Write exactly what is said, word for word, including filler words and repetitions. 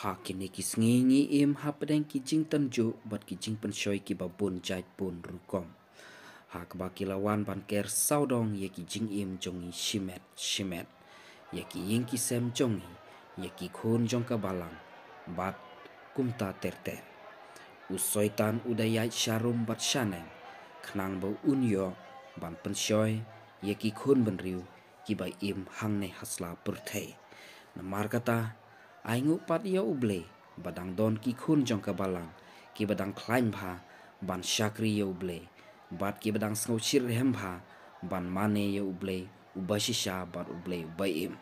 Ha kine ki sngi ngi im hapdeng ki jingtynjuh bad ki jingpynshoi kiba bun jait bun rukom, ha kaba ki la wan ban ker sawdong ïa ki jingim jong ngi shimet shimet, ïa ki ïing ki sem jong ngi, ïa ki khun jong ka balang, bad kumta ter ter. U Soitan u da ïaid sharum bad shaneng, khnang ba un ïoh ban pynshoi ïa ki khun bynriew kiba im hangne ha sla pyrthei. Namar kata, ai nguh pat ïa U Blei ba dang don ki khun jong ka balang kiba dang khlaiñ bha ban shakri ïa U Blei, bad kiba dang sngewsih rhem bha ban mane ïa U Blei uba shisha bad U Blei uba im.